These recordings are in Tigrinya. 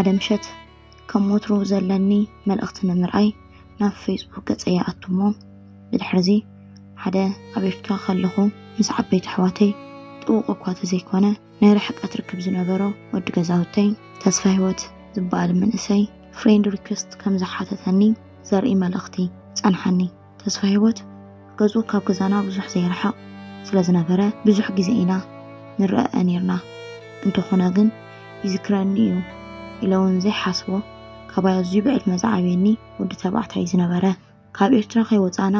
ሓደ ምሸት ከም ወትሩ ዘለኒ መልእኽቲ ንምርኣይ ናብ ፌስቡክ ገጸይ ይኣቱ እሞ፣ ብድሕርዚ ሓደ ኣብ ኤርትራ ከለኹ ምስ ዓበይቲ ኣሕዋተይ ጥቡቕ እኳ ተዘይኮነ፣ ናይ ርሕቀት ርክብ ዝነበሮ ወዲ ገዛውተይ ተስፋ ህይወት ዝበሃል መንእሰይ ፍሬንድ ሪኩዌስት ከም ዝሓተተኒ ዘርኢ መልእኽቲ ጸንሓኒ። ተስፋ ህይወት ገጹ ካብ ገዛና ብዙሕ ዘይርሕቕ ስለ ዝነበረ፣ ብዙሕ ግዜ ኢና ንረኣእ ኔርና። እንተኾነ ግን፣ ይዝክረኒ እዩ ኢለ እውን ዘይሓስቦ፣ ካባይ ኣዝዩ ብዕድመ ዝዓብየኒ ወዲ ተባዕታይ ዝነበረ። ካብ ኤርትራ ከይወጻና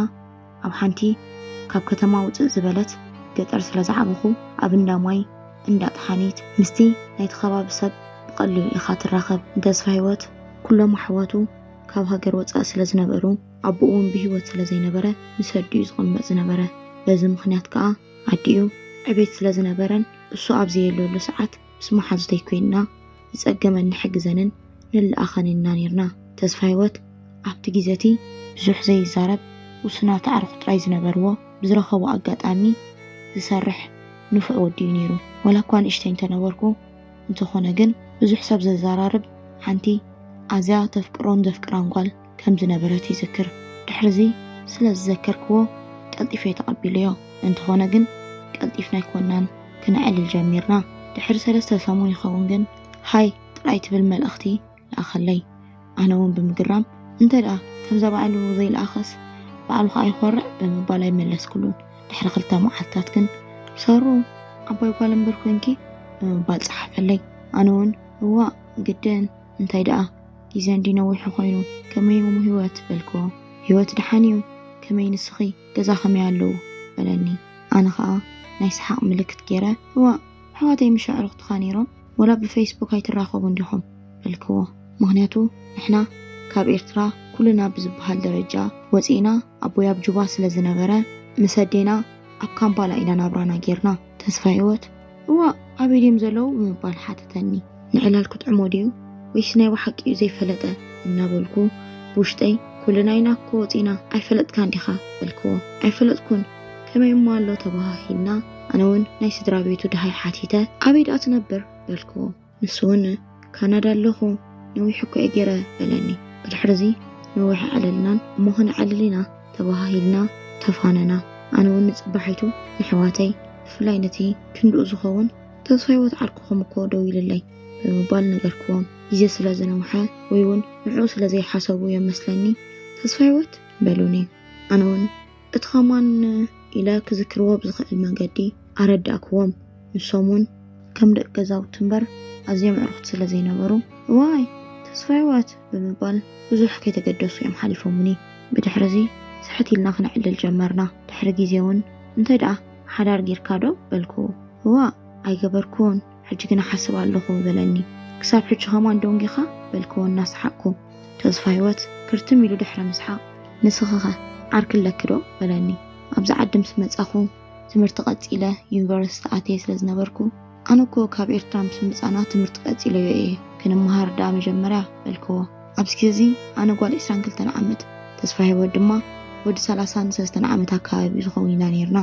ኣብ ሓንቲ ካብ ከተማ ውጽእ ዝበለት ገጠር ስለ ዝዓበኹ፣ ኣብ እንዳ ማይ፣ እንዳ ጠሓኒት ምስቲ ናይቲ ከባቢ ሰብ ብቐሊሉ ኢኻ ትራኸብ። ንተስፋ ህይወት ኩሎም ኣሕዋቱ ካብ ሃገር ወጻኢ ስለ ዝነበሩ፣ ኣቦኡ እውን ብህይወት ስለ ዘይነበረ፣ ምስ ኣዲኡ ዝቕመጥ ዝነበረ። በዚ ምኽንያት ከኣ ኣዲኡ ዕቤት ስለ ዝነበረን እሱ ኣብ ዘየለሉ ሰዓት ምስ መሓዙተይ ኮይንና ዝጸገመን ንሕግዘንን ንለኣኸን ኢና ኔርና። ተስፋ ህይወት ኣብቲ ግዜ እቲ ብዙሕ ዘይዛረብ፣ ውሱናት ኣዕሩኽ ጥራይ ዝነበርዎ፣ ብዝረኸቦ ኣጋጣሚ ዝሰርሕ ንፉዕ ወዲ እዩ ነይሩ። ዋላ እኳ ንእሽተይ እንተነበርኩ፣ እንተኾነ ግን ብዙሕ ሰብ ዘዘራርብ ሓንቲ ኣዝያ ተፍቅሮን ዘፍቅራን ጓል ከም ዝነበረት ይዝክር። ድሕርዚ ስለ ዝዘከርክዎ ቀልጢፈ ተቐቢለዮ። እንተኾነ ግን ቀልጢፍና ኣይኮናን ክነዕልል ጀሚርና። ድሕሪ ሰለስተ ሰሙን ይኸውን ግን ሃይ ጥራይ ትብል መልእኽቲ ለኣኸለይ። ኣነ እውን ብምግራም፣ እንተ ደኣ ከምዛ ባዕሉ ዘይለኣኸስ ባዕሉ ኸኣ ይኾርዕ ብምባል ኣይመለስኩሉን። ድሕሪ ክልተ መዓልታት ግን ሰሩ ዓባይ ጓል እምበር ኮንኪ ብምባል ጸሓፈለይ። ኣነ እውን እዋእ ግድን እንታይ ደኣ ግዜ እንዲ ነዊሑ ኮይኑ ከመይ እሞ ህይወት በልክዎ። ህይወት ደሓን እዩ ከመይ ንስኺ ገዛ ከመይ ኣለዉ በለኒ። ኣነ ኸኣ ናይ ሰሓቕ ምልክት ገይረ እዋእ ኣሕዋተይ ምሽ ኣዕሩኽትኻ ነይሮም ወላ ብፌስቡክ ኣይትራኸቡን ዲኹም በልክዎ። ምኽንያቱ ንሕና ካብ ኤርትራ ኩልና ብዝበሃል ደረጃ ወጺእና ኣቦይ ኣብ ጁባ ስለ ዝነበረ ምስ ኣዴና ኣብ ካምፓላ ኢና ናብራና ጌርና። ተስፋ ህይወት እዋእ ኣበይ ድዮም ዘለዉ ብምባል ሓተተኒ። ንዕላል ክጥዕሞ ድዩ ወይስ ናይ ብሓቂ እዩ ዘይፈለጠ እናበልኩ ብውሽጠይ ኩልና ኢና እኮ ወጺና ኣይፈለጥካን ዲኻ በልክዎ። ኣይፈለጥኩን ከመይ እሞ ኣሎ ተበሃሂልና ኣነ እውን ናይ ስድራ ቤቱ ደሃይ ሓቲተ ኣበይ ደኣ ትነብር በልክዎ። ንሱ እውን ካናዳ ኣለኹ ነዊሕ እኮ እየ ገይረ በለኒ። ብድሕርዚ ነዊሕ ኣዕለልናን እሞ ክንዓልል ኢና ተበሃሂልና ተፋነና። ኣነ እውን ንጽባሒቱ ንሕዋተይ ብፍላይ ነቲ ክንድኡ ዝኸውን ተስፋ ህይወት ዓርኩኹም እኮ ደዊሉለይ ብምባል ነገርክዎም። ግዜ ስለ ዝነውሐ ወይ እውን ንዕኡ ስለ ዘይሓሰቡ እዮም መስለኒ ተስፋ ህይወት በሉኒ። ኣነ እውን እቲ ኸማን ኢለ ክዝክርዎ ብዝኽእል መንገዲ ኣረዳእክዎም። ንሶም እውን ከም ደቂ ገዛውቲ እምበር ኣዝዮም ኣዕሩኽቲ ስለ ዘይነበሩ እዋይ ተስፋ ህይወት ብምባል ብዙሕ ከይተገደሱ እዮም ሓሊፎምኒ። ብድሕርዚ ስሕት ኢልና ክነዕልል ጀመርና። ድሕሪ ግዜ እውን እንታይ ደኣ ሓዳር ጌርካ ዶ በልክዎ። እዋእ ኣይገበርኩን ሕጂ ግን እሓስብ ኣለኹ በለኒ። ክሳብ ሕጂ ኸማን ደንጊኻ በልክዎ እናሰሓቕኩ። ተስፋ ህይወት ክርትም ኢሉ ድሕሪ ምስሓቕ ንስኺኸ ዓርኪ ኣለኪ ዶ በለኒ። ኣብዚ ዓዲ ምስ መጻኹ ትምህርቲ ቀጺለ ዩኒቨርሲቲ ኣትየ ስለ ዝነበርኩ ኣነ እኮ ካብ ኤርትራ ምስ ምጻና ትምህርቲ ቀጺለዮ እየ ክንመሃር ደኣ መጀመርያ በልክዎ። ኣብዚ ግዜ እዚ ኣነ ጓል ዕስራን ክልተን ዓመት ተስፋ ህይወት ድማ ወዲ ሰላሳን ሰለስተን ዓመት ኣካባቢ ዝኸውን ኢና ነይርና።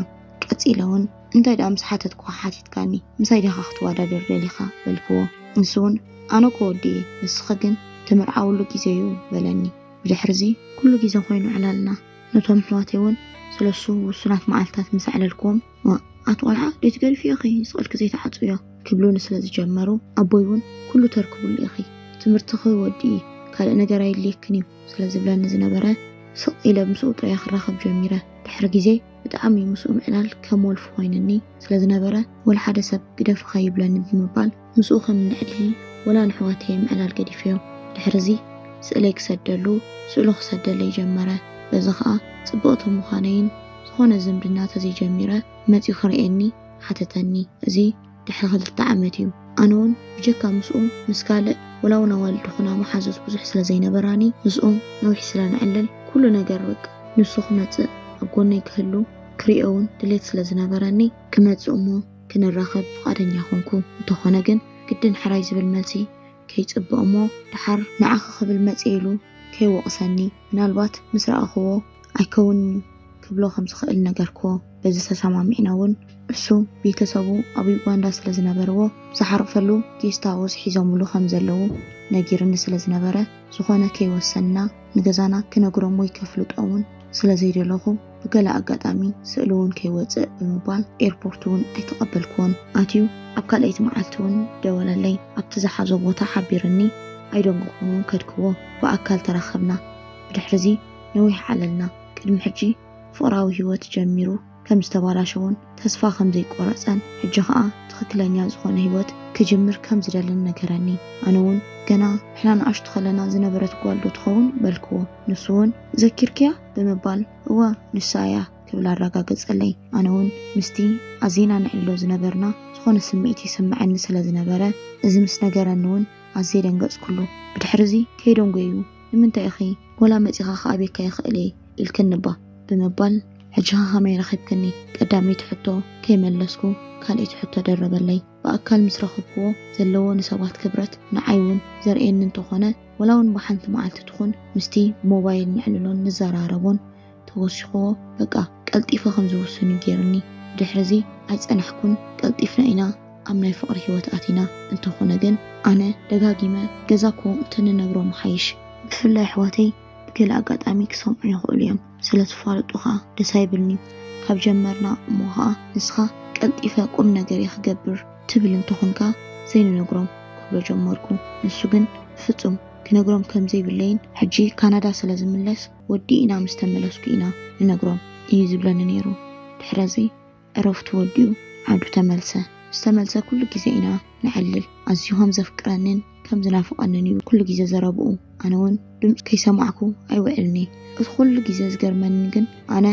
ቀጺለ እውን እንታይ ደኣ ምስ ሓተትኩ ሓቲትካኒ ምሳይ ዲኻ ክትወዳደር ደሊኻ በልክዎ። ንሱ እውን ኣነ እኮ ወዲ እየ ንስኺ ግን ትምርዓውሉ ግዜ እዩ በለኒ። ብድሕርዚ ኩሉ ግዜ ኮይኑ ዕላልና ነቶም ኣሕዋተይ እውን ስለሱ ውሱናት መዓልታት ምስ ኣዕለልክዎም ኣቲ ቆልዓ ደይ ትገድፍዮ ኢኺ ስቕልኪ ዘይትዓጽውዮ ክብሉኒ ስለ ዝጀመሩ ኣቦይ እውን ኩሉ ተርክብሉ ኢኺ ትምህርትኺ ወድኢ ካልእ ነገር ኣየድልየክን እዩ ስለ ዝብለኒ ዝነበረ ስቕ ኢለ ምስኡ ጥራይ ክራኸብ ጀሚረ። ድሕሪ ግዜ ብጣዕሚ ምስኡ ምዕላል ከም ወልፊ ኮይንኒ ስለ ዝነበረ ወላ ሓደ ሰብ ግደፊ ከይብለኒ ብምባል ምስኡ ከም እንዕልል ወላ ንሕዋተይ ምዕላል ገዲፈዮ። ድሕርዚ ስእለይ ክሰደሉ ስእሉ ክሰደለይ ጀመረ። በዚ ኸኣ ጽብቕቲ ምዃነይን ዝኾነ ዝምድና ተዘይጀሚረ መጺኡ ክርእየኒ ሓተተኒ። እዚ ድሕሪ ክልተ ዓመት እዩ። ኣነ እውን ብጀካ ምስኡ ምስ ካልእ ወላ እውን ኣዋልድ ኹና መሓዙት ብዙሕ ስለ ዘይነበራኒ ምስኡ ነዊሕ ስለ ንዕልል ኩሉ ነገር በቃ ንሱ ክመጽእ ኣብ ጎነይ ክህሉ ክሪኦ እውን ድሌት ስለ ዝነበረኒ ክመጽእ እሞ ክንራኸብ ፍቓደኛ ኾንኩ። እንተኾነ ግን ግድን ሕራይ ዝብል መልሲ ከይጽበ እሞ ደሓር ንዓኺ ክብል መጽየ ኢሉ ከይወቕሰኒ ምናልባት ምስ ረኣኽዎ ኣይከውንን እዩ ክብሎ ከም ዝኽእል ነገርክዎ። በዚ ተሰማሚዕና እውን እሱ ቤተሰቡ ኣብ ዩጋንዳ ስለ ዝነበርዎ ዝሓርፈሉ ጌስት ሃውስ ሒዞምሉ ከም ዘለዉ ነጊርኒ ስለ ዝነበረ ዝኾነ ከይወሰንና ንገዛና ክነግሮም ወይ ከፍልጦ እውን ስለ ዘይደለኹ ብገለ ኣጋጣሚ ስእሊ እውን ከይወፅእ ብምባል ኤርፖርት እውን ኣይተቐበልክዎን። ኣትዩ ኣብ ካልኣይቲ መዓልቲ እውን ደወለለይ። ኣብቲ ዝሓዞ ቦታ ሓቢርኒ ኣይደንጎኹን እውን ከድክዎ። ብኣካል ተራኸብና። ብድሕርዚ ነዊሕ ዓለልና። ቅድሚ ሕጂ ፍቕራዊ ህይወት ጀሚሩ ከም ዝተባላሸውን ተስፋ ከም ዘይቆረጸን ሕጂ ኸኣ ትኽክለኛ ዝኾነ ህይወት ክጅምር ከም ዝደልን ነገረኒ። ኣነ እውን ገና ንሕና ንኣሽቱ ከለና ዝነበረት ጓል ዶ ትኸውን በልክዎ። ንሱ እውን ዘኪርክያ ብምባል እወ ንሳ እያ ክብል ኣረጋገጸለይ። ኣነ እውን ምስቲ ኣዚና ንዕልሎ ዝነበርና ዝኾነ ስምዒት ይስምዐኒ ስለ ዝነበረ እዚ ምስ ነገረኒ እውን ኣዝየ ደንገጽኩሉ። ብድሕሪ እዚ ከይደንጎዩ ንምንታይ ኢኺ ወላ መጺኻ ክኣብየካ ይኽእል እየ ኢልክኒ እባ ብምባል ሕጂ ኸ ከመይ ረኺብክኒ? ቀዳመይቲ ሕቶ ከይመለስኩ ካልኣይቲ ሕቶ ደረበለይ። ብኣካል ምስ ረኸብክዎ ዘለዎ ንሰባት ክብረት ንዓይ እውን ዘርእየኒ እንተኾነ ወላ እውን ብሓንቲ መዓልቲ ትኹን ምስቲ ብሞባይል ነዕልሎን ንዘራረቦን ተወሲኽዎ በቃ ቀልጢፈ ከም ዝውስን እዩ ገይሩኒ። ድሕሪ እዚ ኣይጸናሕኩን ቀልጢፍና ኢና ኣብ ናይ ፍቕሪ ህይወት ኣቲና። እንተኾነ ግን ኣነ ደጋጊመ ገዛ እኮ እንተንነግሮም ይሓይሽ። ብፍላይ ኣሕዋተይ ብገለ ኣጋጣሚ ክሰምዑ ይኽእሉ እዮም። ስለ ትፋለጡ ኸኣ ደስ ኣይብልን'ዩ። ካብ ጀመርና እሞ ኸኣ ንስኻ ቀልጢፈ ቁም ነገር እየ ክገብር ትብል እንተኾንካ ዘይንነግሮም ክብሎ ጀመርኩ። ንሱ ግን ብፍጹም ክነግሮም ከም ዘይብለይን ሕጂ ካናዳ ስለ ዝምለስ ወዲእና ምስ ተመለስኩ ኢና ንነግሮም እዩ ዝብለኒ ነይሩ። ድሕረዚ ዕረፍቱ ወዲኡ ዓዱ ተመልሰ። ምስ ተመልሰ ኩሉ ግዜ ኢና ንዕልል። ኣዝዩ ከም ዘፍቅረንን ከም ዝናፍቐንን እዩ ኩሉ ግዜ ዘረብኡ። ኣነ እውን ድምፁ ከይሰማዕኩ ኣይውዕልኒ። እቲ ኩሉ ግዜ ዝገርመኒ ግን ኣነ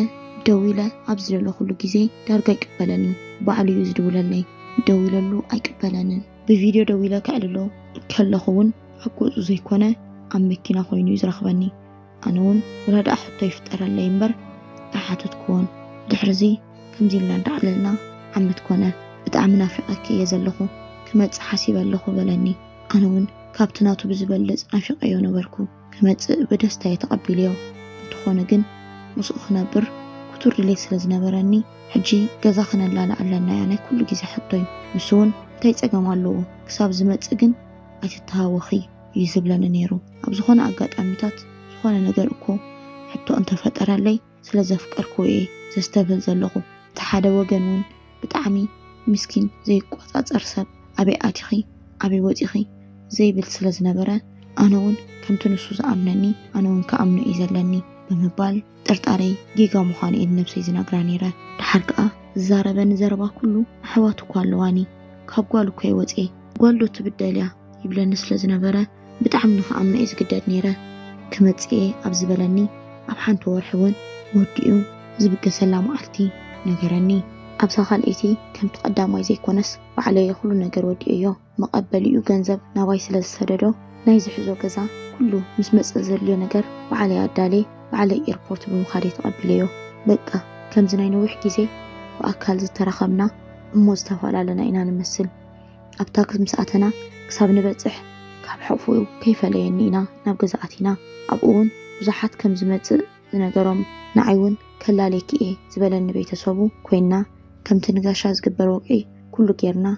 ደዊለ ኣብ ዝደለኹሉ ግዜ ዳርጋ ኣይቅበለንን። ባዕሉ እዩ ዝድውለለይ። ደዊለሉ ኣይቅበለንን። ብቪድዮ ደዊለ ከዕልሎ ከለኹ እውን ኣብ ገፁ ዘይኮነ ኣብ መኪና ኮይኑ እዩ ዝረኽበኒ። ኣነ እውን ወላ ደኣ ሕቶ ይፍጠረለይ እምበር ኣይሓተትክዎን። ድሕሪ እዚ ከምዚ ኢልና እንዳዕለልና ዓመት ኮነ። ብጣዕሚ ናፊቐኪ እየ ዘለኹ፣ ክመጽእ ሓሲበ ኣለኹ በለኒ። ኣነ እውን ካብቲ ናቱ ብዝበልጽ ናፊቐዮ ነበርኩ። ክመጽእ ብደስታ እየ ተቐቢለዮ። እንተኾነ ግን ምስኡ ክነብር ክቱር ድሌት ስለ ዝነበረኒ ሕጂ ገዛ ክነላለ ኣለና እያ ናይ ኩሉ ግዜ ሕቶይ። ንሱ እውን እንታይ ጸገም ኣለዎ ክሳብ ዝመጽእ ግን ኣይትተሃወኺ እዩ ዝብለኒ ነይሩ። ኣብ ዝኾነ ኣጋጣሚታት ዝኾነ ነገር እኮ ሕቶ እንተፈጠረለይ ስለ ዘፍቀርክዎ እየ ዘስተብህል ዘለኹ። እቲ ሓደ ወገን እውን ብጣዕሚ ምስኪን ዘይቆጻጸር ሰብ ኣበይ ኣቲኺ ኣበይ ወጺኺ ዘይብል ስለ ዝነበረ ኣነ እውን ከምቲ ንሱ ዝኣምነኒ ኣነ እውን ክኣምኖ እዩ ዘለኒ ብምባል ጥርጣረይ ጌጋ ምዃኑ እየ ንነብሰይ ዝነግራ ነይረ። ደሓር ከኣ ዝዛረበኒ ዘረባ ኩሉ ኣሕዋት እኳ ኣለዋኒ ካብ ጓል እኮ እየ ወፅየ ጓል ዶ ትብደል እያ ይብለኒ ስለ ዝነበረ ብጣዕሚ ንኽኣምኖ እየ ዝግደድ ነይረ። ክመፅእ እየ ኣብ ዝበለኒ ኣብ ሓንቲ ወርሒ እውን ወዲኡ ዝብገሰላ መዓልቲ ነገረኒ። ኣብዛ ካልኣይቲ ከምቲ ቀዳማይ ዘይኮነስ ባዕለይ ኩሉ ነገር ወዲኤዮ። መቐበሊኡ ገንዘብ ናባይ ስለ ዝሰደዶ ናይ ዝሕዞ ገዛ ኩሉ ምስ መፀ ዘድልዮ ነገር ባዕለይ ኣዳልየ ባዕለይ ኤርፖርት ብምኻደይ ተቐቢለዮ። በቃ ከምዚ ናይ ነዊሕ ግዜ ብኣካል ዝተራኸብና እሞ ዝተፈላለና ኢና ንመስል። ኣብ ታክሲ ምስ ኣተና ክሳብ ንበጽሕ ካብ ሕቑፉ ከይፈለየኒ ኢና ናብ ገዛ ኣቲና። ኣብኡ እውን ብዙሓት ከም ዝመጽእ ዝነገሮም ንዓይ እውን ከላልየኪ እየ ዝበለኒ ቤተሰቡ ኮይንና ከምቲ ንጋሻ ዝግበር ወግዒ ኩሉ ጌርና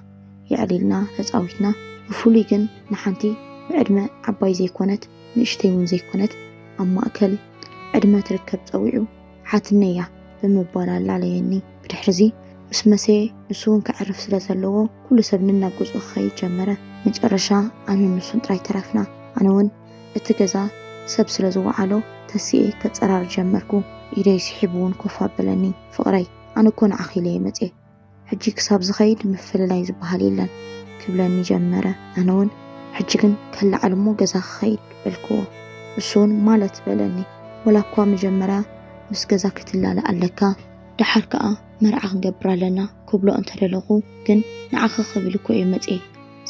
የዕሊልና ተጻዊትና። ብፍሉይ ግን ንሓንቲ ብዕድመ ዓባይ ዘይኮነት ንእሽተይ እውን ዘይኮነት ኣብ ማእከል ዕድመ ትርከብ ጸዊዑ ሓትነይ እያ ብምባል ኣላለየኒ። ብድሕርዚ ምስ መሰየ ንሱ እውን ከዕርፍ ስለ ዘለዎ ኩሉ ሰብ ንናብ ገዝኡ ክኸይድ ጀመረ። መጨረሻ ኣነን ንሱን ጥራይ ተረፍና። ኣነ እውን እቲ ገዛ ሰብ ስለ ዝወዓሎ ተሲኤ ከጸራር ጀመርኩ። ኢደይ ስሒቡ እውን ኮፍ ኣበለኒ። ፍቕረይ ኣነ እኮ ንዓኺ ኢለ እየ መጽየ። ሕጂ ክሳብ ዝኸይድ ምፍልላይ ዝበሃል የለን ክብለኒ ጀመረ። ኣነ እውን ሕጂ ግን ከለዓል እሞ ገዛ ክኸይድ በልክዎ። እሱ እውን ማለት በለኒ። ወላ እኳ መጀመርያ ምስ ገዛ ክትላለ ኣለካ፣ ደሓር ከኣ መርዓ ክንገብር ኣለና ክብሎ እንተደለኹ ግን ንዓኺ ክብል እኮ እየ መጽየ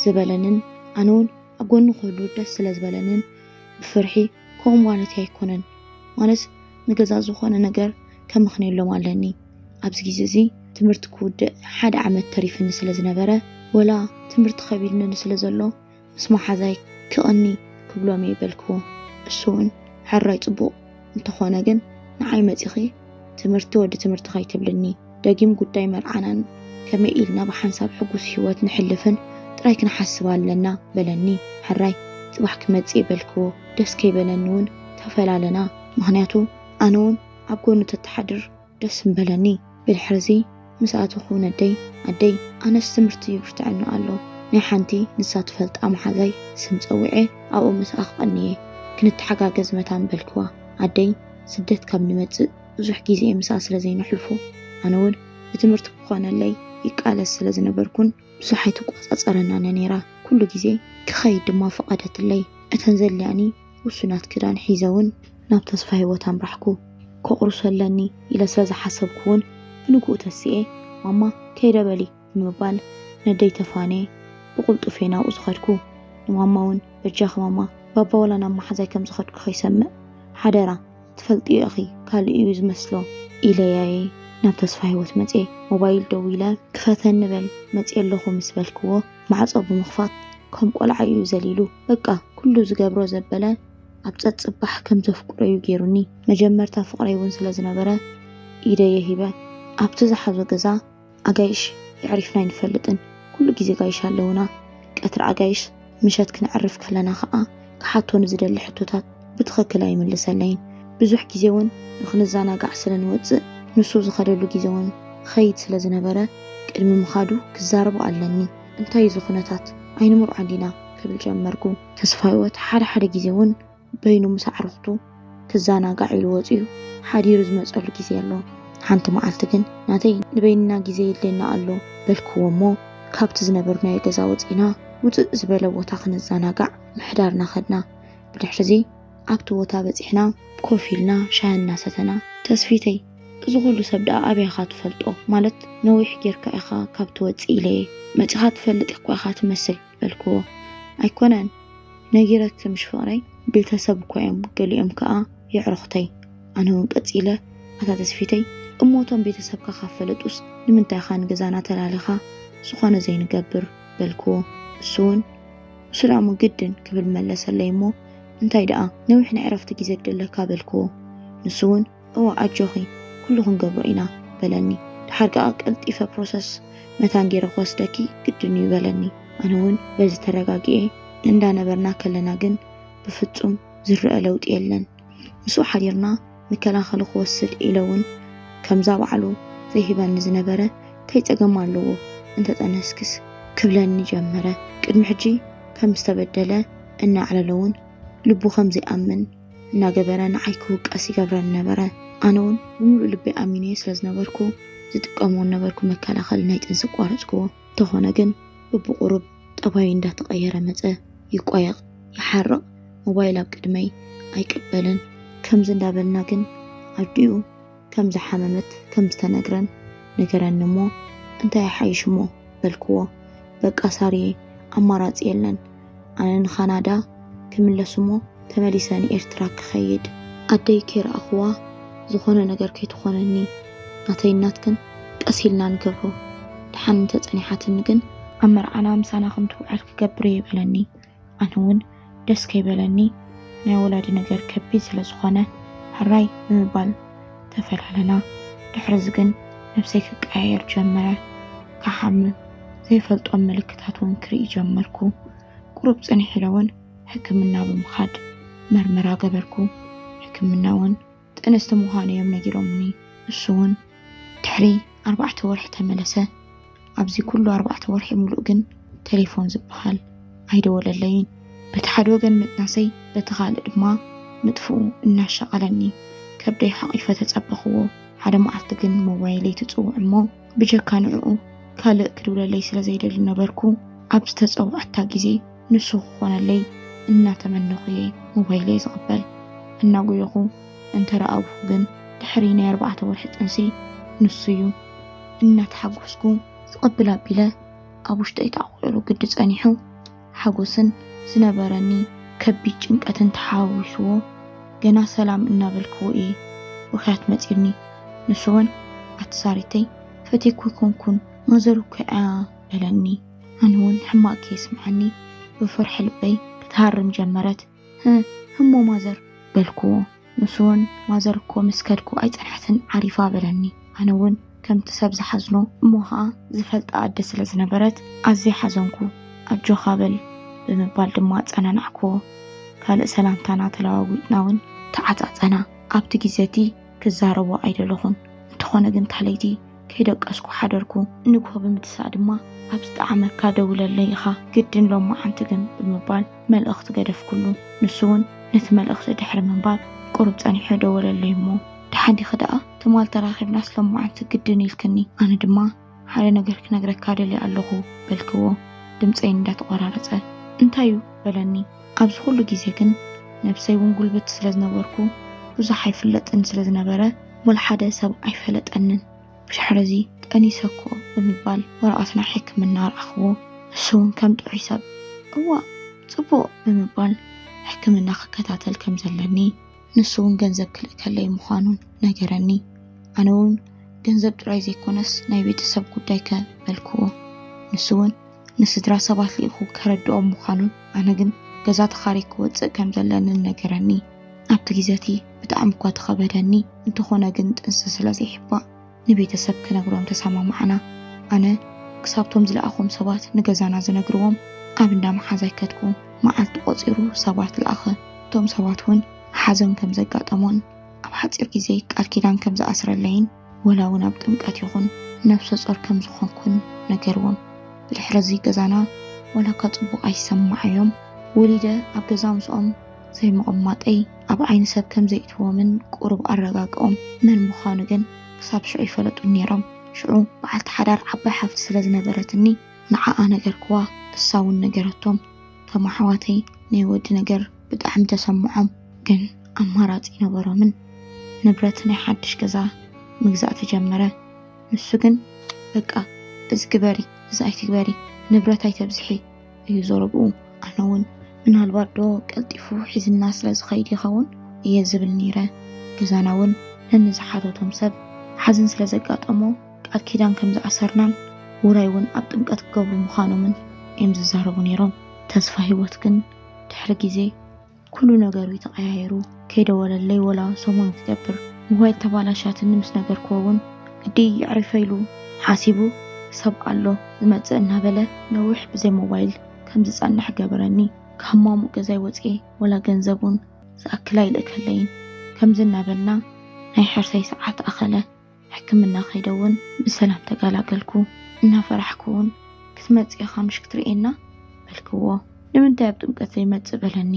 ዝበለንን ኣነ እውን ኣብ ጎኑ ክህሉ ደስ ስለ ዝበለንን ብፍርሒ ከምኡ ማለተይ ኣይኮነን። ማለት ንገዛ ዝኾነ ነገር ከምኽንየሎም ኣለኒ። ኣብዚ ግዜ እዚ ትምህርቲ ክውድእ ሓደ ዓመት ተሪፍኒ ስለ ዝነበረ ወላ ትምህርቲ ከቢድኒ ስለ ዘሎ ምስ መሓዛይ ክቕኒ ክብሎም እየ በልክዎ። እሱ እውን ሕራይ ጽቡቕ እንተኾነ ግን ንዓይ መጺኺ ትምህርቲ ወዲ ትምህርቲ ከይትብልኒ፣ ደጊም ጉዳይ መርዓናን ከመይ ኢልና ብሓንሳብ ሕጉስ ህይወት ንሕልፍን ጥራይ ክንሓስብ ኣለና በለኒ። ሕራይ ጽባሕ ክመጽእ በልክዎ። ደስ ከይበለኒ እውን ተፈላለና። ምኽንያቱ ኣነ እውን ኣብ ጎኑ ተተሓድር ደስ ምበለኒ። ብድሕርዚ ምስ ኣተኹ ነደይ፣ ኣደይ፣ ኣነስ ትምህርቲ ይብርትዐኒ ኣሎ፣ ናይ ሓንቲ ንሳ ትፈልጣ መሓዛይ ስም ጸዊዐ ኣብኡ ምስኣ ክቐንየ፣ ክንተሓጋገዝ መታን በልክዋ። ኣደይ ስደት ካብ ንመጽእ ብዙሕ ግዜ ምስኣ ስለ ዘይነሕልፎ፣ ኣነ እውን ብትምህርቲ ክኾነለይ ይቃለስ ስለ ዝነበርኩን ብዙሕ ኣይትቆጻጸረናን እያ ነይራ። ኩሉ ግዜ ክኸይድ ድማ ፈቐደትለይ። እተን ዘድልያኒ ውሱናት ክዳን ሒዘ እውን ናብ ተስፋ ህይወት ኣምራሕኩ። ከቑርሶ ኣለኒ ኢለ ስለ ዝሓሰብኩ እውን ብንግኡ ተሲኤ፣ ማማ ከይደ በሊ ብምባል ነደይ ተፋንየ ብቕልጡፍ እየ ናብኡ ዝኸድኩ። ንማማ እውን በጃኺ ማማ፣ ባባ ዋላ ናብ መሓዛይ ከም ዝኸድኩ ከይሰምዕ ሓደራ፣ ትፈልጥዮ ኢኺ፣ ካልእ እዩ ዝመስሎ ኢለያየ ናብ ተስፋ ህይወት መጽየ። ሞባይል ደዊለ፣ ክፈተኒ በል፣ መጽየ ኣለኹ ምስ በልክዎ፣ ማዕጾ ብምኽፋት ከም ቆልዓ እዩ ዘሊሉ። በቃ ኩሉ ዝገብሮ ዘበለ ኣብ ጸጽባሕ ከም ዘፍቅሮ እዩ ገይሩኒ። መጀመርታ ፍቕረይ እውን ስለ ዝነበረ ኢደየ ሂበ። ኣብቲ ዝሓዞ ገዛ ኣጋይሽ የዕሪፍና ኣይንፈልጥን። ኩሉ ግዜ ጋይሽ ኣለውና። ቀትሪ ኣጋይሽ ምሸት ክነዕርፍ ከለና ኸኣ ክሓቶ ንዝደሊ ሕቶታት ብትኽክል ኣይምልሰለይን። ብዙሕ ግዜ እውን ንኽንዘናጋዕ ስለ ንወጽእ፣ ንሱ ዝኸደሉ ግዜ እውን ኸይድ ስለ ዝነበረ፣ ቅድሚ ምኻዱ ክዛረቦ ኣለኒ። እንታይ እዚ ኩነታት? ኣይንምርዖን ዲና? ክብል ጀመርኩ። ተስፋ ህይወት ሓደ ሓደ ግዜ እውን በይኑ ምስ ኣዕሩኽቱ ክዘናጋዕ ኢሉ ወጺኡ ሓዲሩ ዝመጸሉ ግዜ ኣሎ። ሓንቲ መዓልቲ ግን፣ ናተይ ንበይንና ግዜ የድልየና ኣሎ በልክዎ እሞ፣ ካብቲ ዝነበርናዮ ገዛ ወጺእና ውጽእ ዝበለ ቦታ ክንዘናጋዕ ምሕዳርና ከድና። ብድሕርዚ ኣብቲ ቦታ በጺሕና ኮፍ ኢልና ሻሂ እናሰተና፣ "ተስፊተይ፣ እዚ ኩሉ ሰብ ደኣ ኣበይ ኢኻ ትፈልጦ? ማለት ነዊሕ ጌርካ ኢኻ ካብ ትወጽእ ኢለየ። መጺኻ ትፈልጥ እኳ ኢኻ ትመስል" በልክዎ። "ኣይኮነን፣ ነጊረኪ ምሽ ፍቕረይ፣ ቤተሰብ እኮ እዮም፣ ገሊኦም ከኣ የዕሩኽተይ።" ኣነ እውን ቀጺለ፣ "ኣታ ተስፊተይ፣ እሞ እቶም ቤተሰብካ ካብ ፈለጡስ ንምንታይ ኢኻ ንገዛና ተላሊኻ ዝኾነ ዘይንገብር?" በልክዎ። እሱ እውን፣ "እሱ ደኣ እሞ ግድን" ክብል መለሰለይ እሞ፣ "እንታይ ደኣ ነዊሕ ናይ ዕረፍቲ ግዜ ግደለካ?" በልክዎ። ንሱ እውን፣ "እወ ኣጆኺ፣ ኩሉ ክንገብሮ ኢና" በለኒ። ድሓር ከኣ ቀልጢፈ ፕሮሰስ መታን ገይረ ክወስደኪ ግድን እዩ በለኒ። ኣነ እውን በዚ ተረጋጊኤ እንዳነበርና ከለና ግን ብፍጹም ዝረአ ለውጢ የለን። ምስኡ ሓዲርና መከላኸሊ ክወስድ ኢለ እውን ከምዛ ባዕሉ ዘይህበኒ ዝነበረ እንታይ ጸገም ኣለዎ እንተጠነስክስ ክብለኒ ጀመረ። ቅድሚ ሕጂ ከም ዝተበደለ እናኣዕለለ እውን ልቡ ከም ዘይኣምን እናገበረ ንዓይ ክውቀስ ይገብረኒ ነበረ። ኣነ እውን ብምሉእ ልበይ ኣሚነዮ ስለ ዝነበርኩ ዝጥቀሞ ነበርኩ መከላኸሊ ናይ ጥንሲ ኣቋረጽክዎ። እንተኾነ ግን በብቁሩብ ጠባዩ እንዳተቐየረ መጸ። ይቋየቕ፣ ይሓርቕ፣ ሞባይል ኣብ ቅድመይ ኣይቅበልን። ከምዚ እንዳበልና ግን ኣዲኡ ከም ዝሓመመት ከም ዝተነግረን ነገረኒ እሞ፣ "እንታይ ይሓይሽ እሞ?" በልክዎ። "በቃ ሳርየ፣ ኣማራጺ የለን። ኣነ ንካናዳ ክምለስ እሞ ተመሊሰ ንኤርትራ ክኸይድ። ኣደይ ከይረኣኽዋ ዝኾነ ነገር ከይትኾነኒ። ናተይ እናትክን ቀስ ኢልና ንገብሮ። ደሓን እንተጸኒሓትኒ ግን ኣብ መርዓና ምሳና ከም ትውዕል ክገብር እየ" በለኒ። ኣነ እውን ደስ ከይበለኒ፣ ናይ ወላዲ ነገር ከቢድ ስለ ዝኾነ፣ ሕራይ ብምባል ተፈላለና። ድሕሪ እዚ ግን ነብሰይ ክቀያየር ጀመረ። ክሓምም፣ ዘይፈልጦም ምልክታት እውን ክርኢ ጀመርኩ። ቁሩብ ጽንሕ ኢለ እውን ሕክምና ብምኻድ መርመራ ገበርኩ። ሕክምና እውን ጥንስቲ ምዃነይ እዮም ነጊሮምኒ። እሱ እውን ድሕሪ ኣርባዕተ ወርሒ ተመለሰ። ኣብዚ ኩሉ ኣርባዕተ ወርሒ ሙሉእ ግን ቴሌፎን ዝበሃል ኣይደወለለይን። በቲ ሓደ ወገን ምጥናሰይ፣ በቲ ካልእ ድማ ምጥፍኡ እናሻቐለኒ፣ ከብደይ ሓቒፈ ተጸበኽዎ። ሓደ መዓልቲ ግን ሞባይለይ ትጽውዕ እሞ፣ ብጀካ ንዕኡ ካልእ ክድውለለይ ስለ ዘይደሊ ነበርኩ፣ ኣብ ዝተጸውዐታ ግዜ ንሱ ክኾነለይ እናተመነኹ እየ ሞባይለይ ዝቕበል። እናጎየኹ እንተረኣብኹ ግን፣ ድሕሪ ናይ ኣርባዕተ ወርሒ ጥንሲ ንሱ እዩ። እናተሓጎስኩ ዝቕብል ኣቢለ ኣብ ውሽጠይ ተዓቑሩ ግዲ ጸኒሑ። ሓጎስን ዝነበረኒ ከቢድ ጭንቀትን ተሓዋዊስዎ፣ ገና ሰላም እናበልክዎ እየ ውሑያት መጺርኒ። ንሱ እውን፣ "ኣቲ ሳሪተይ፣ ፈትየኪ ኣይኮንኩን፣ ማዘር እኮ እያ" በለኒ። ኣነ እውን ሕማቕ ከየስምዓኒ ብፍርሒ ልበይ ክትሃርም ጀመረት። "ህ፣ ህሞ ማዘር" በልክዎ። ንሱ እውን ማዘር እኮ ምስ ከድኩ ኣይጸንሐትን ዓሪፋ በለኒ። ኣነ እውን ከምቲ ሰብ ዝሓዝኖ እሞ ኸዓ ዝፈልጣ ኣደ ስለ ዝነበረት ኣዝየ ሓዘንኩ። ኣጆኻ በል ብምባል ድማ ኣጸናናዕክዎ። ካልእ ሰላምታና ተለዋዊጥና እውን ተዓጻጸና። ኣብቲ ግዜ እቲ ክዛረቦ ኣይደለኹን። እንተኾነ ግን እታ ለይቲ ከይደቀስኩ ሓደርኩ። ንግሆ ብምትሳእ ድማ ኣብ ዝጠዓመካ ደውለለይ ኢኻ፣ ግድን ሎማዓንቲ ግን ብምባል መልእኽቲ ገደፍኩሉ። ንሱ እውን ነቲ መልእኽቲ ድሕሪ ምንባብ ቁሩብ ጸኒሑ ደወለለይ እሞ፣ ደሓን ዲኺ ደኣ? ትማል ተራኺብናስ ሎማዓንቲ ግድን ኢልክኒ። ኣነ ድማ ሓደ ነገር ክነግረካ ደልየ ኣለኹ በልክዎ፣ ድምፀይ እንዳተቆራረፀ። እንታይ እዩ? በለኒ። ኣብዚ ኩሉ ግዜ ግን ነብሰይ እውን ጉልብት ስለ ዝነበርኩ ብዙሕ ኣይፍለጥን ስለ ዝነበረ፣ ወላ ሓደ ሰብ ኣይፈለጠንን። ብድሕረዚ ጠኒሰ እኮ ብምባል ወረቐት ናይ ሕክምና ረኣኽዎ። ንሱ እውን ከም ጥዑይ ሰብ፣ እዋ፣ ጽቡቕ ብምባል ሕክምና ክከታተል ከም ዘለኒ፣ ንሱ እውን ገንዘብ ክልእከለይ ምዃኑን ነገረኒ። ኣነ እውን ገንዘብ ጥራይ ዘይኮነስ ናይ ቤተሰብ ጉዳይ ከ በልክዎ። ንሱ እውን ንስድራ ሰባት ልኢኹ ከረድኦም ምዃኑን ኣነ ግን ገዛ ተኻርየ ክወጽእ ከም ዘለንን ነገረኒ። ኣብቲ ግዜ እቲ ብጣዕሚ እኳ ተኸበደኒ፣ እንተኾነ ግን ጥንሲ ስለ ዘይሕባእ ንቤተሰብ ክነግሮም ተሰማማዕና። ኣነ ክሳብቶም ዝለኣኾም ሰባት ንገዛና ዝነግርዎም ኣብ እንዳ መሓዛይ ከድኩ። መዓልቲ ቆጺሩ ሰባት ለኣኸ። እቶም ሰባት እውን ሓዘን ከም ዘጋጠሞን ኣብ ሓጺር ግዜ ቃል ኪዳን ከም ዝኣስረለይን ወላ እውን ኣብ ጥምቀት ይኹን ነብሰ ጾር ከም ዝኾንኩን ነገርዎም። ብድሕሪ እዚ ገዛና ወላ እኳ ጽቡቕ ኣይሰማዓዮም። ወሊደ ኣብ ገዛ ምስኦም ዘይምቕማጠይ ኣብ ዓይኒ ሰብ ከም ዘይእትዎምን ቁሩብ ኣረጋግኦም። መን ምዃኑ ግን ክሳብ ሽዑ ይፈለጡን ነይሮም። ሽዑ በዓልቲ ሓዳር ዓባይ ሓፍቲ ስለ ዝነበረትኒ ንዓኣ ነገርክዋ፣ እሳ እውን ነገረቶም። እቶም ኣሕዋተይ ናይ ወዲ ነገር ብጣዕሚ ተሰምዖም፣ ግን ኣማራጺ ነበሮምን። ንብረት ናይ ሓድሽ ገዛ ምግዛእ ተጀመረ። ንሱ ግን በቃ እዚ ግበሪ፣ እዚ ኣይትግበሪ፣ ንብረት ኣይተብዝሒ እዩ ዘረብኡ። ኣነ እውን ምናልባት ዶ ቀልጢፉ ሒዝና ስለ ዝኸይድ ይኸውን እየ ዝብል ነይረ። ገዛና እውን ነንዝሓተቶም ሰብ ሓዘን ስለ ዘጋጠሞ ቃል ኪዳን ከም ዝኣሰርናን ውራይ እውን ኣብ ጥምቀት ክገብሩ ምዃኖምን እዮም ዝዛረቡ ነይሮም። ተስፋ ህይወት ግን ድሕሪ ግዜ ኩሉ ነገሩ እዩ ተቐያይሩ። ከይደወለለይ ወላ ሰሙን ክገብር፣ ሞባይል ተባላሻትኒ ምስ ነገርክዎ እውን ግዲ የዕሪፈ ኢሉ ሓሲቡ ሰብ ኣሎ ዝመጽእ እናበለ ነዊሕ ብዘይ ሞባይል ከም ዝጸንሕ ገበረኒ። ካብ ማሙቕ ገዛይ ወጽኤ ወላ ገንዘብ እውን ዝኣክል ኣይልእከለይን። ከምዚ እናበልና ናይ ሕርሰይ ሰዓት ኣኸለ። ሕክምና ከይደ እውን ብሰላም ተገላገልኩ። እናፈራሕኩ እውን ክትመጽእ ኢኻ ምሽ ክትርእየና በልክዎ። ንምንታይ ኣብ ጥምቀት ዘይመጽእ በለኒ።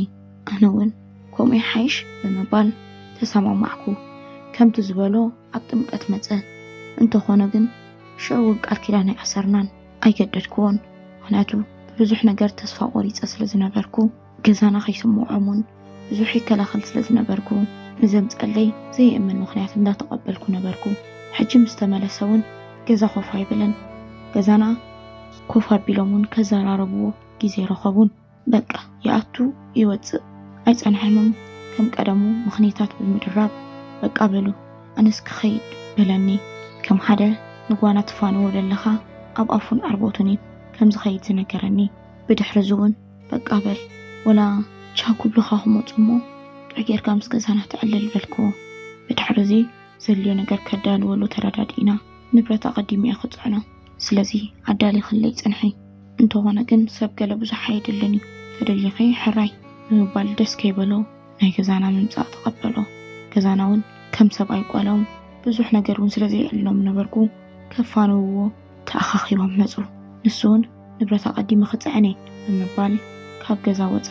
ኣነ እውን ከምኡ ይሓይሽ ብምባል ተሰማማዕኩ። ከምቲ ዝበሎ ኣብ ጥምቀት መጸ። እንተኾነ ግን ሽዑ እውን ቃል ኪዳን ኣይኣሰርናን ኣይገደድክዎን። ምኽንያቱ ብብዙሕ ነገር ተስፋ ቆሪጸ ስለ ዝነበርኩ ገዛና ከይስምዖም እውን ብዙሕ ይከላኸል ስለ ዝነበርኩ ንዘምጸለይ ዘይእመን ምኽንያት እንዳተቐበልኩ ነበርኩ። ሕጂ ምስ ተመለሰ እውን ገዛ ኮፍ ኣይብልን። ገዛና ኮፍ ኣቢሎም እውን ከዘራረብዎ ግዜ ረኸቡን። በቃ ይኣቱ ይወጽእ ኣይጸንሐምን። ከም ቀደሙ ምኽንያታት ብምድራብ በቃ በሉ ኣነስ ክኸይድ በለኒ። ከም ሓደ ንጓና ትፋንዎ ዘለኻ ኣብ ኣፉን ዕርቦቱን እዩ ከም ዝኸይድ ዝነገረኒ። ብድሕሪ እዚ እውን በቃ በል ወላ ቻው ክብሉኻ ክመፁ እሞ ጥዑይ ጌርካ ምስ ገዛና ተዕልል በልክዎ። ብድሕሪ እዚ ዘድልዮ ነገር ከዳልወሉ ተረዳዲእና። ንብረት ኣቐዲመ እየ ክፅዕኖ፣ ስለዚ ኣዳሊኽለይ ፅንሒ። እንተኾነ ግን ሰብ ገለ ብዙሕ ኣየድልን እዩ፣ ተደሊኺ ሕራይ ብምባል ደስ ከይበሎ ናይ ገዛና ምምፃእ ተቐበሎ። ገዛና እውን ከም ሰብኣይ ጓሎም ብዙሕ ነገር እውን ስለ ዘይዕልሎም ነበርኩ ከፋንውዎ ተኣኻኺቦም መፁ። ንሱ እውን ንብረት ኣቐዲመ ክፅዕን እየ ብምባል ካብ ገዛ ወፀ።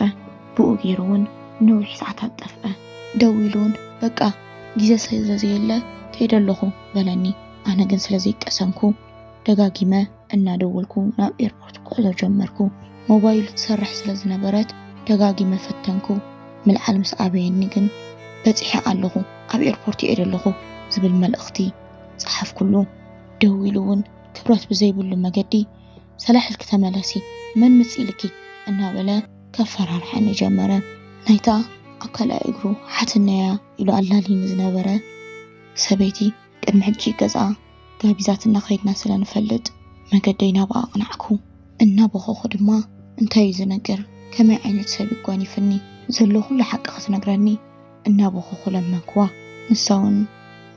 ብኡ ገይሩ እውን ነዊሕ ሰዓታት ጠፍአ። ደዊሉ እውን በቃ ግዜ ስለ ዘየለ ከይደ ኣለኹ በለኒ። ኣነ ግን ስለ ዘይቀሰንኩ ደጋጊመ እናደወልኩ ናብ ኤርፖርት ጉዕዞ ጀመርኩ። ሞባይሉ ትሰርሕ ስለ ዝነበረት ደጋጊመ ፈተንኩ። ምልዓል ምስ ኣበየኒ ግን በጺሐ ኣለኹ፣ ኣብ ኤርፖርት እየ ዘለኹ ዝብል መልእኽቲ ጸሓፍኩሉ። ደዊሉ እውን ክብረት ብዘይብሉ መገዲ ሰላሕ ኢልኪ ተመለሲ፣ መን ምጽእ ኢልኪ እናበለ ከፈራርሐኒ ጀመረ። ናይታ ኣብ ካልኣይ እግሩ ሓትነያ ኢሉ ኣላልይኒ ዝነበረ ሰበይቲ ቅድሚ ሕጂ ገዝኣ ጋቢዛትና ከይድና ስለ ንፈልጥ መገደይ ናብኣ ኣቕናዕኩ። እናበኸኹ ድማ እንታይ እዩ ዝነገር? ከመይ ዓይነት ሰብ ይጓኒፍኒ? ዘሎ ኩሉ ሓቂ ክትነግረኒ እናበኸኹ ለመንክዋ። ንሳ እውን፣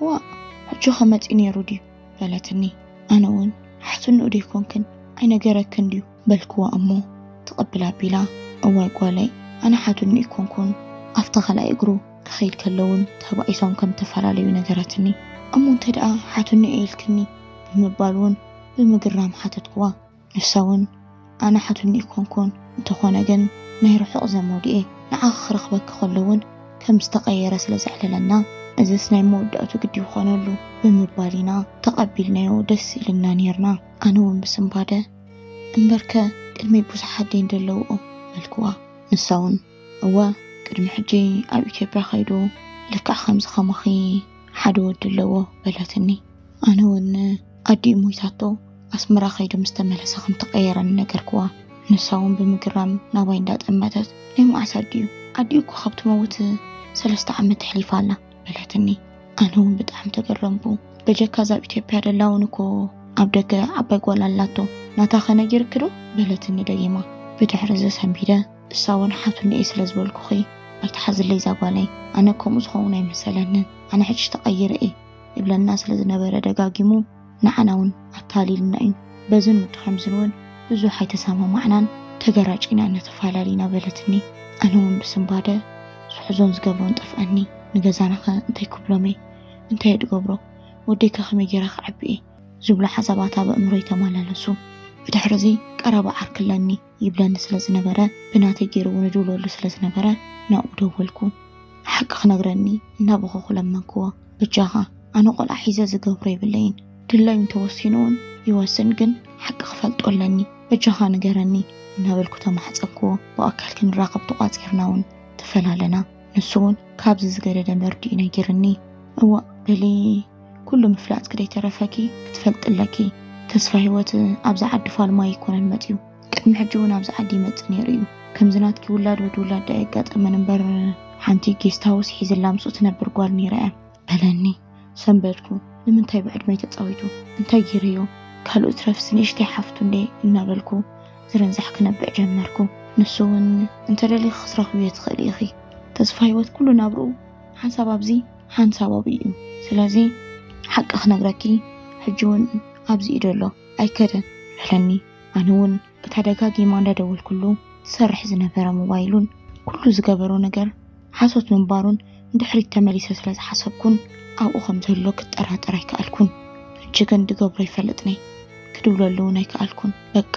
"እዋእ፣ ሕጂ ከመፂኡ ነይሩ ድዩ?" በለትኒ። ኣነ እውን፣ "ሓትንኡ ዶ ይኮንክን? ኣይነገረክን ድዩ?" በልክዋ እሞ፣ ተቐብላ ኣቢላ፣ "እዋይ ጓለይ፣ ኣነ ሓትንኡ ይኮንኩን፣ ኣብታ ካልኣይ እግሩ ክኸይድ ከሎ እውን ተባኢሶም ከም ተፈላለዩ ነገረትኒ። እሞ እንተ ደኣ ሓትንኡ ኢልክኒ?" ብምባል እውን ብምግራም ሓተትክዋ። ንሳ እውን፣ "ኣነ ሓትንኡ ይኮንኩን፣ እንተኾነ ግን ናይ ርሑቕ ዘመዱ እየ፣ ንዓኺ ክረኽበኪ ከሎ እውን ከም ዝተቐየረ ስለ ዘዕለለና፣ እዝስ ናይ መወዳእቱ ግዲ ይኾነሉ" ብምባል ኢና ተቐቢልናዮ፣ ደስ ኢልና ኔርና። ኣነ እውን ብስንባደ፣ "እምበርከ ቅድመይ ብዙሓት ደይ እንደለውኦ" በልክዋ። ንሳ እውን፣ "እወ፣ ቅድሚ ሕጂ ኣብ ኢትዮጵያ ከይዱ ልክዕ ከምዚ ከማኺ ሓደ ወዲ ኣለዎ" በለትኒ። ኣነ እውን፣ ኣዲኡ ሞይታቶ ኣስመራ ከይዱ ምስ ተመለሰ ከም ተቐየረኒ ነገርክዋ። ንሳ እውን ብምግራም ናባይ እንዳጠመተት፣ "ናይ መዓስ ኣዲኡ? ኣዲኡ እኮ ካብ ትመውት ሰለስተ ዓመት ተሕሊፋ ኣላ" በለትኒ። ኣነ እውን ብጣዕሚ ተገረምኩ። "በጀካ እዛ ኣብ ኢትዮጵያ ደላ እውን እኮ ኣብ ደገ ዓባይ ጓል ኣላቶ፣ ናታ ከ ነጊርኪ ዶ?" በለትኒ ደጊማ። ብድሕሪ እዚ ሰንቢደ፣ "እሳ እውን ሓትንኡ እየ ስለ ዝበልኩኺ ኣይትሓዝለይ እዛ ጓለይ፣ ኣነ ከምኡ ዝኸውን ኣይመሰለንን፣ ኣነ ሕጂ ተቐይረ እየ" ይብለና ስለ ዝነበረ ደጋጊሙ፣ ንዓና እውን ኣታሊልና እዩ። በዝን ወዲ ከምዝን እውን ብዙሕ ኣይተሰማማዕናን፣ ተገራጪና እነተፈላለዩና በለትኒ። ኣነ እውን ብስንባደ ዝሕዞን ዝገብሮን ጠፍኣኒ። "ንገዛናኸ እንታይ ክብሎም'የ? እንታይ እየ ድገብሮ? ወደይከ ከመይ ገይረ ክዓቢ እየ?" ዝብሉ ሓሳባት ኣብ ኣእምሮይ ተመላለሱ። ብድሕሪ እዚ ቀረባ ዓርኪ ኣለኒ ይብለኒ ስለ ዝነበረ፣ ብናተይ ገይሩ እውን እድውለሉ ስለ ዝነበረ፣ ናብኡ ደወልኩ። ሓቂ ክነግረኒ እናበኸኹ ለመንክዎ። "በጃኻ፣ ኣነ ቆልዓ ሒዘ ዝገብሮ የብለይን። ድላዩ እንተወሲኑ እውን ይወስን፣ ግን ሓቂ ክፈልጦ ኣለኒ። በጃኻ ንገረኒ" እናበልኩ ተማሕጸንክዎ። ብኣካል ክንራኸብ ተቋጺርና እውን ተፈላለና። ንሱ እውን ካብዚ ዝገደደ መርድኡ ነጊርኒ። "እዋእ፣ በሊ፣ ኩሉ ምፍላጥኪ ደይተረፈኪ ክትፈልጢ ኣለኪ። ተስፋ ህይወት ኣብዚ ዓዲ ፋልማይ ኣይኮነን መጺኡ። ቅድሚ ሕጂ እውን ኣብዚ ዓዲ ይመጽእ ነይሩ እዩ። ከምዚ ናትኪ ውላድ ወዲ ውላድ ደኣ የጋጠመን እምበር፣ ሓንቲ ጌስት ሃውስ ሒዝላ ምስኡ ትነብር ጓል ነይራ እያ" በለኒ። ሰንበድኩ። ንምንታይ ብዕድመይ ተጻዊቱ? እንታይ ገይረዮ? ካልኡ ትረፍስ ንእሽተይ ሓፍቱ እንዴ? እናበልኩ ዝርንዛሕ ክነብዕ ጀመርኩ። ንሱ እውን፣ "እንተ ደሊኺ ክትረኽብዮ ትኽእሊ ኢኺ። ተስፋ ህይወት ኩሉ ናብርኡ ሓንሳብ ኣብዚ ሓንሳብ ኣብኡ እዩ። ስለዚ ሓቂ ክነግረኪ፣ ሕጂ እውን ኣብዚ እዩ ዘሎ፣ ኣይከደን" በለኒ። ኣነ እውን እታ ደጋጊማ እንዳደወልኩሉ ዝሰርሕ ዝነበረ ሞባይሉን ኩሉ ዝገበሮ ነገር ሓሶት ምንባሩን ንድሕሪት ተመሊሰ ስለ ዝሓሰብኩን ኣብኡ ከም ዘሎ ክጠራጠር ኣይከኣልኩን። ሕጂ ግን ድገብሮ ኣይፈልጥን እየ። ክድውለሉ እውን ኣይከኣልኩን። በቃ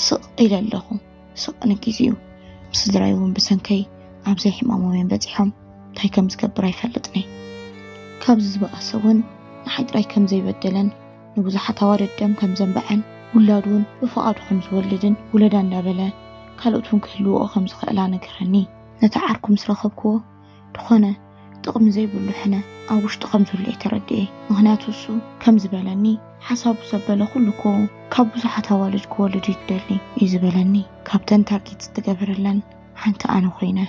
ስቕ ኢለ ኣለኹ። ስቕ ንጊዜኡ። ስድራይ እውን ብሰንከይ ኣብ ዘይሕማሞም እዮም በጺሖም። እንታይ ከም ዝገብር ኣይፈልጥን እየ። ካብዚ ዝበኣሰ እውን ንሓይ ጥራይ ከም ዘይበደለን ንብዙሓት ኣዋልድ ደም ከም ዘንበዐን ውላድ እውን ብፍቓዱ ከም ዝወልድን ውለዳ እንዳበለ ካልኦት እውን ክህልውኦ ከም ዝኽእላ ነገረኒ። ነቲ ዓርኩ ምስ ረኸብክዎ፣ ድኾነ ጥቕሚ ዘይብሉ ሕነ ኣብ ውሽጡ ከም ዝህሉ እየ ተረዲኤ። ምኽንያቱ እሱ ከም ዝበለኒ፣ ሓሳቡ ዘበለ ኩሉ እኮ ካብ ብዙሓት ኣዋልድ ክወልድ እዩ ዝደሊ እዩ ዝበለኒ። ካብተን ታርጌት ዝተገበረለን ሓንቲ ኣነ ኮይነ።